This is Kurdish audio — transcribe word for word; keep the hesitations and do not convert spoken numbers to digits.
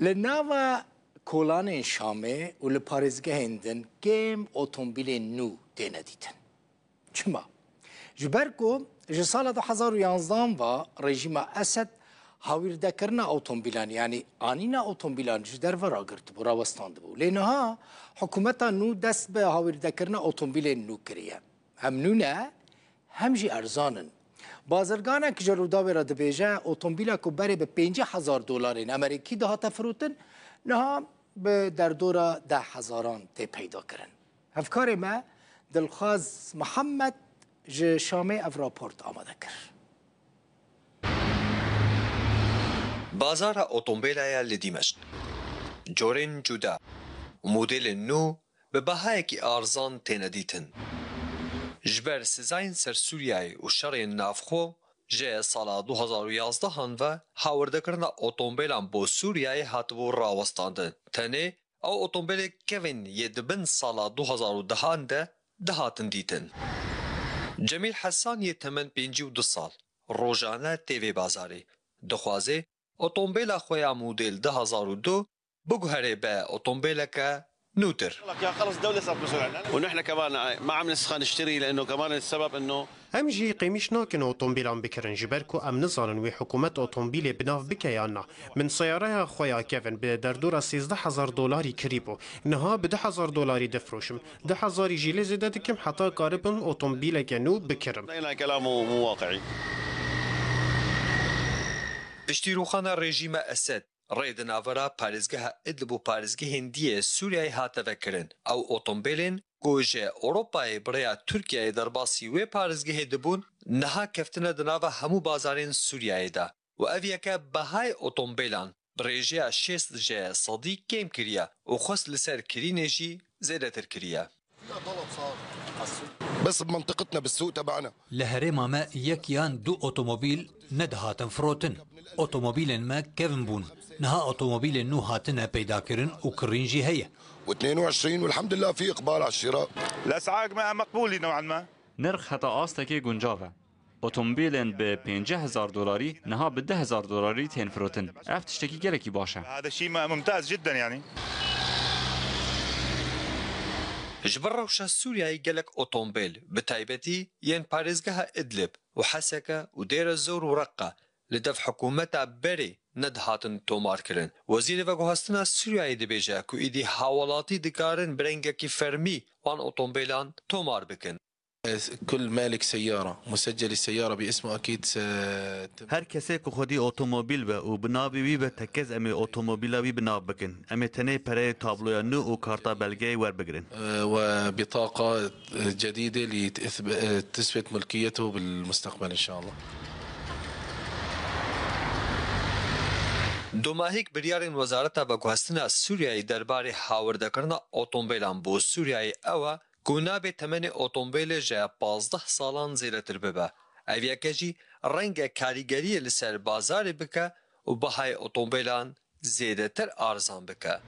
Li nava kolanên Şamê û li parêzgehên din kêm otomobîlên nû têne dîtin. Çima? Ji ber ku ji sala du hezar û yanzdehan ve rejîma Esed hawîrdekirina otomobîlan, yanî anîna otomobîlan ji derve ragirtibû, rawestandibû. Lê niha hikûmeta nû dest bi hawîrdekirina otomobîlên nû kiriye. Hem nû ne, hem jî erzan in. Bazirganek ji Rûdawê re dibêje, otomobîla ku berê bi pêncî hezar dolarên Amerîkî dihate firotin, niha bi derdora deh hezaran tê peyda kirin. Hevkarê me Dilxwaz Mihemed ji Şamê ev raport amade kir. Bazara otombêla ya li Dîmeşq. Corên cuda û modêlên nû bi bahayekî arzan têne dîtin. Ji ber sizayên ser Sûriyeyê û şerên navxwe ji sala du hezar û yazdehan ve hawirdekirina otombêlan bo Sûriyeyê hatibû rawestandin. Tenê ew otombêlê kevin yê di bin sala du hezar û dehan de dihatin dîtin. Cemîl Hesan yê temen pêncî û du sal rojane tê vê bazarê. Dixwaze otombêla xwe ya modêl du hezar û du biguhere be otombêleke nûtir. خلص الدولة صارت مسؤولة عنها ونحن كمان ما عم نسخى نشتري لأنه كمان السبب إنه Em jî qêmîş nakin otomobîlan bikirin, ji ber ku em nizanin wê hikûmet otomobîlê bi nav bike yan na. Min seyareya xwe ya kevin bi derdora sêzdeh hezar dolarî kirîbû. Niha bi du hezar dolarî difiroşim. Du hezarî jî lê zêde dikim heta karibim otomobîleke nû bikirim. أنا كلامه مو واقعي. Piştî rûxana rejîma Esed, rê di navbera parêzgeha Idlib û parêzgehên dî yê Sûriyeyê hate vekirin. Ew otombêlên ku ji Ewropayê bi rêya Tirkiyeyê derbasî wê parêzgehê dibûn, niha keftine di nava hemû bazarên Sûriyeyê de û ev yeke behayê otombêlan bi rêjeya şêst ji sedî kêm kiriye û xwest li ser kirînê jî zêdetir kiriye. بس بمنطقتنا بالسوق تبعنا. Li herêma me yek yan du otomobîl nedihatin firotin. Otomobîlên me kevn bûn. Niha otomobîlên nû hatine peydakirin û kirîn jî heye. واثنين وعشرين والحمد لله في إقبال على الشراء. الأسعار مقبولة نوعا ما. Nirx heta astekê guncav e. Otomobîlên bi pêncî hezar dolarî niha bi du hezar dolarî tên firotin. Ev tiştekî gelekî baş e. هذا شيء ممتاز جدا يعني. Ji ber rewşa Sûriyeyê gelek otomobîl, bi taybetî yên parêzgeha Idlib û Heseke û Dêre Zor û Reqqa li dev hikûmeta berê nedihatin tomarkirin. Wezîrê Veguhestina Sûriyeyê dibêje ku êdî hawlatî dikarin bi rengekî fermî wan otomobîlan tomar bikin. كل مالك سيارة مسجل السيارة باسمه أكيد ستم Her kesê ku xwedî otomobîl be û bi navê wî be tekez em ê otomobîla wî bi nav bikin. Em ê tenê pereyê tabloya nû û karta belgeyê werbigirin. وبطاقة جديدة لتثبت ملكيته بالمستقبل إن شاء الله. Domahîk biryarên Wezareta Veguhestina Sûriyeyê derbarê hawirdekirina otomobîlan bo Sûriyeyê ew e ku nabe temenê otomobîlê ji pazdeh salan zêdetir bibe. Ev yeke jî renge karîgeriyê li ser bazarê bike û bahayê otomobîlan zêdetir arzan bike.